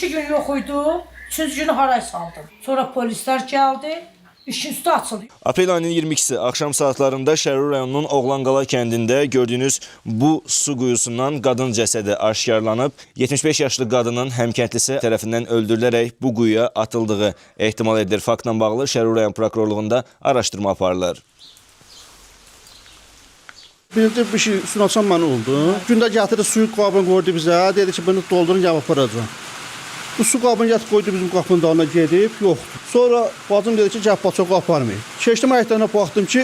2 gün yox idi. Üçüncü günü haray saldım. Sonra polislər gəldi. İşin üstü açıldı. Aprel ayının 22-si axşam saatlarında Şərur rayonunun Oğlanqala kəndində gördüyünüz bu su quyusundan qadın cəsədi aşkarlanıb. 75 yaşlı qadının həmkəndlisi tərəfindən öldürülərək bu quyuya atıldığı ehtimal edilir. Faktla bağlı Şərur rayon prokurorluğunda araşdırma aparılır. Birinci bir şey üstünü açan mən oldu. Gündə gətirdi suyu qabını qoydu bizə. Dedi ki, bunu doldurun, gəlib aparacağam. Bu su qabını gətirib qoydu bizim qapının dalına gedib, yoxdur. Sonra bacım dedi ki, gəl paçoqu aparmayın. Keçdim həyətlərinə baxdım ki,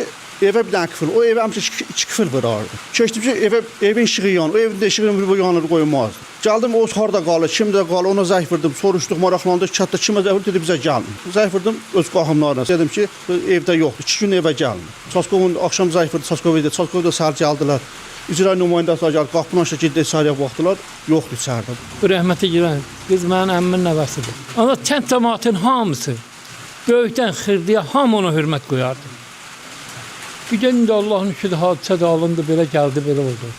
evə bir dənə kifil. O evə həmişə iki kifil vurardı. Keçdim ki, evə evin işığı yanır. O evin də işığını yanır qoymazdı. Gəldim o harda qalır, kimdə qalır, ona zəng vurdum, soruşduq, maraqlandıq, kənddə kimə zəng vurdu, dedi bizə gəlmir. Zəng vurdum öz qohumlarına. Dedim ki, evdə yoxdur, 2 gün evə gəlmir. Çaskovun axşam zəng vurdu, Çaskov dedi, Çaskov da səhər gəldilər. İcra nümayəndəsi gəldi, qapını açdı, getdi içəriyə baxdılar, yoxdur içəridə. Bu rəhmətə girən qız mənim əmmimin nəvəsidir. Amma kənd cəmaatının hamısı böyükdən xırdıya hamı ona hörmət qoyardı. Bir gün də Allahın işidir, hadisə də alındı, belə gəldi, belə oldu.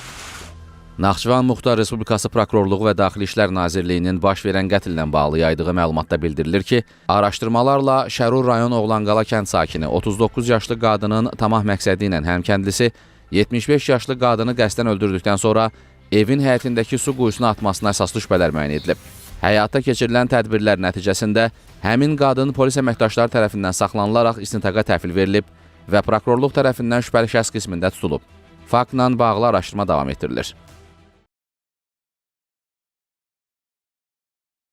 Naxçıvan Muxtar Respublikası Prokurorluğu və Daxili İşlər Nazirliyinin baş verən qətllə bağlı yaydığı məlumatda bildirilir ki, araşdırmalarla Şərur rayon Oğlanqala kənd sakini 39 yaşlı qadının tamah məqsədi ilə həmkəndlisi 75 yaşlı qadını qəsdən öldürdükdən sonra evin həyətindəki su quyusuna atmasına əsaslı şübhələr müəyyən edilib. Həyata keçirilən tədbirlər nəticəsində həmin qadın polis əməkdaşları tərəfindən saxlanılaraq istintaqa təhvil verilib və prokurorluq tərəfindən şübhəli şəxs qismində tutulub. Faktla bağlı araşdırma davam etdirilir.